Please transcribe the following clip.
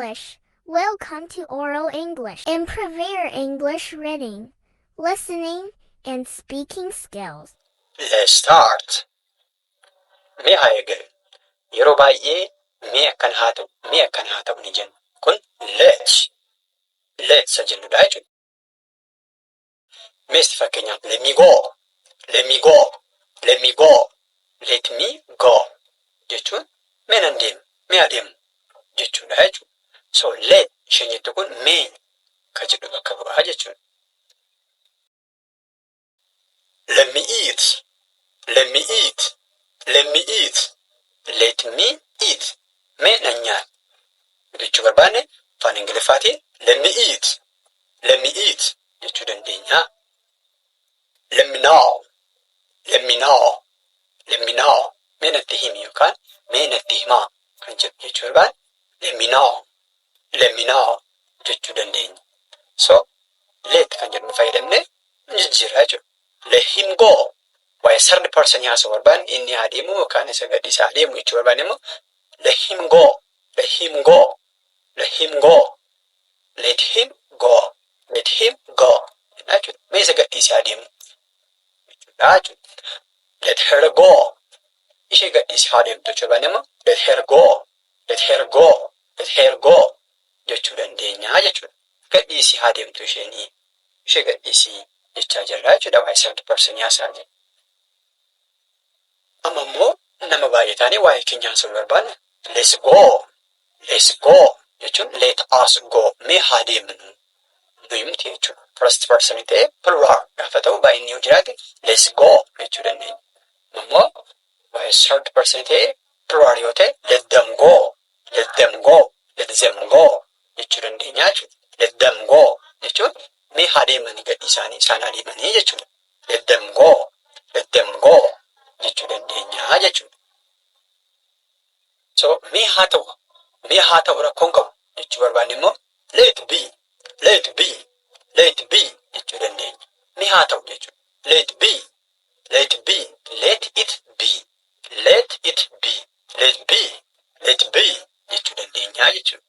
English. Welcome to Oral English. Improve your English reading, listening, and speaking skills. Let's start. Mee haa eegalu. Yeroo baay'ee mee akkan haa ta'u, mee akkan haa ta'u ni jenna. Kun let. Let isa jennudha jechuudha. Mee isti fakkeenyaaf, let me go, let me go, let me go, let me go jechuun mee nan deema, mee adeemu jechuudha jechuudha. So let isheen jettu kun mee ka jedhu bakka bu'aa jechuudha. Let me eat, let me eat, let me eat, let me eat. Mee nan nyaadha jechuu barbaanne afaan Ingiliffaatiin let me eat, let me eat jechuu dandeenya. Let me know, let me know, let me know. Mee natti himi yookaan mee natti himaa kan jedhu jechuu barbaanne let me know, let me know jechuu dandeenya. So let kan jedhu fayyadamne jijjiirraa jechuudha. Let him go. Waa'ee third person haasa'uu barbaanne, inni haa deemu yookaan isa gadhiisaa haa deemu jechuu barbaanne immoo let him go, let him go, let him go, let him go, let him go jechuudha. Mee isa gadhiisee haa deemu jechuudha jechuudha. Let her go. Ishee gadhiisee haa deemtu jechuu barbaanne immoo let her go, let her go, let her go jechuu dandeenya jechuudha. Gadhiisii haa deemtu isheenii, ishee gadhiisii jechaa jirra jechuudha, waa'ee third person haasa'aa jirra. Amma immoo nama baay'ee taanee waa'ee keenya haasa'uu barbaanne let's go, let's go jechuun let us go, mee haa deemnu nuyi jechuudha. First person ta'ee plural gaafa ta'u, baay'inni yoo jiraate let's go jechuu dandeenya. Immoo waa'ee third person ta'ee plural yoo ta'e let them go, let them go, let them go jechuu dandeenya jechuudha. Let them go jechuun mee haa deemanii, gadhiisanii isaan haa deemanii jechuudha. Let them go, let them go jechuu dandeenya jechuudha. So mee haa ta'u, mee haa ta'u, rakkoon qabu jechuu barbaanne immoo let be, let be, let be jechuu dandeenya. Mee haa ta'u jechuudha. Let be, let be, let it be, let it be, let be, let be jechuu dandeenya jechuudha.